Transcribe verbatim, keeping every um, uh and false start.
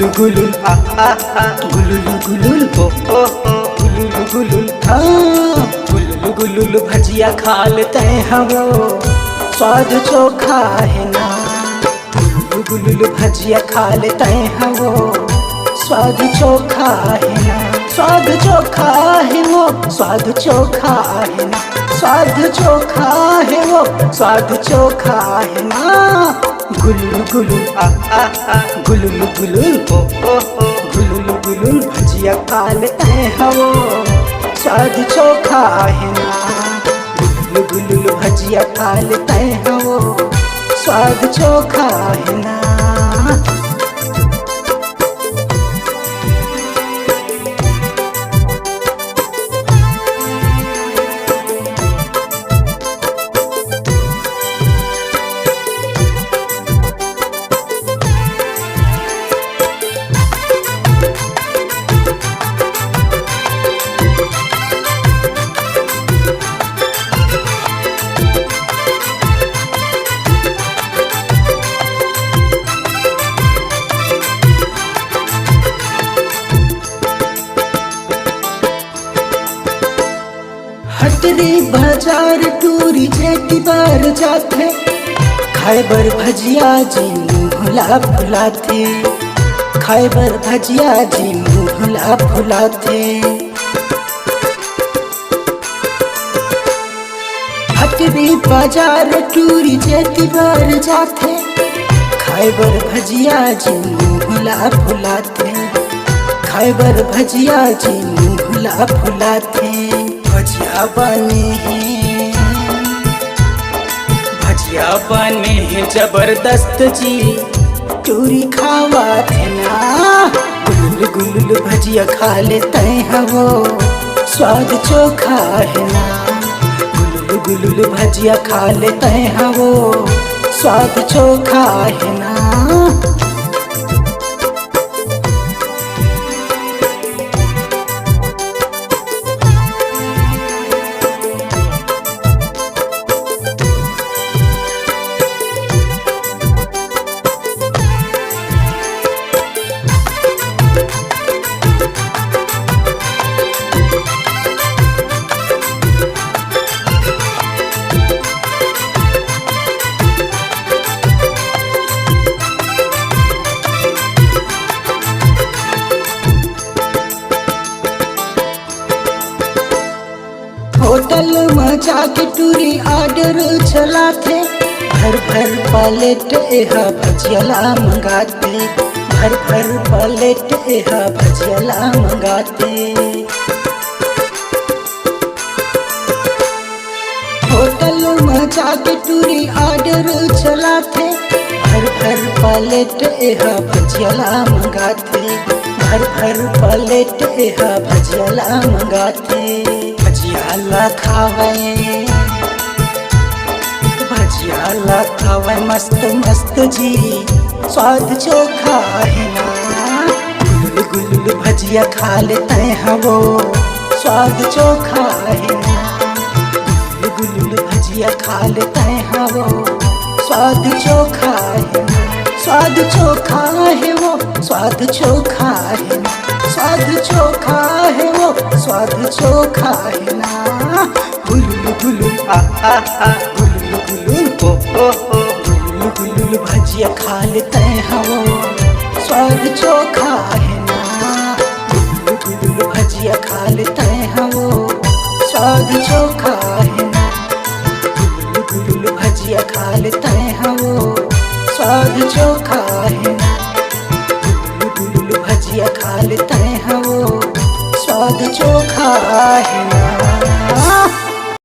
गुलुल आ, आ, आ, गुलुल गुलुल ओ, ओ, ओ, गुलुल गुलुल आ, गुलुल गुलुल भजिया खा लेते हैं वो, स्वाद चोखा है ना। गुलुल गुलुल भजिया खा लेते हैं वो, स्वाद चोखा है ना। स्वाद चोखा है वो, स्वाद चोखा है ना। स्वाद चोखा है वो, स्वाद चोखा है ना। गुलुल गुलुल आ, आ, आ, गुलुल गुलुल ओ, ओ, ओ, गुलुल गुलुल भजिया खा लेते हैं वो, स्वाद चोखा है ना। गुलुल गुलुल भजिया खा लेते हैं वो, स्वाद चोखा है ना। हटरी बाजार टूरी जेती बार जाथे, खाए बर भजिया जी मुँह ला फुलाथे, खाए बर भजिया जी मुँह ला फुलाथे। हटरी बाजार टूरी जेती बार जाथे, खाए बर भजिया जी मुँह ला फुलाथे, खाए बर भजिया जी मुँह ला फुलाथे। भजिया बने हे, भजिया बने हे जबरदस्त जी, टूरी खावत हे ना। गुलुल गुलुल भजिया खा लेते हैं वो, स्वाद चोखा है ना। गुलुल गुलुल भजिया खा लेते हैं वो, स्वाद चोखा है ना। होटल म जाके टूरी order चलाथे, भर भर plate एहा भजिया ला मंगाथे, भर भर plate एहा भजिया ला मंगाथे। होटल म जाके टूरी order चलाथे, भर भर plate एहा भजिया ला मंगाथे, भर भर plate एहा भजिया ला मंगाथे। भजिया ला खावय, भजिया ला खावय मस्त मस्त जी, स्वाद चोखा है ना। गुलुल गुलुल भजिया खा लेते हैं वो, स्वाद चोखा है ना। गुलुल गुलुल भजिया खा लेते हैं वो, स्वाद चोखा है ना। स्वाद चोखा है वो, स्वाद चोखा है ना। स्वाद चोखा है वो, स्वाद चोखा है ना। गुलुल गुलुल आ, आ, आ, गुलुल गुलुल ओ, ओ, ओ, गुलुल गुलुल भजिया खा लेते हैं वो, स्वाद चोखा है ना। गुलुल गुलुल भजिया खा लेते हैं वो, स्वाद चोखा है ना। गुलुल गुलुल भजिया खा लेते हैं वो, स्वाद चोखा है ना। गुलुल गुलुल भजिया खा लेते हैं वो, स्वाद चोखा है ना।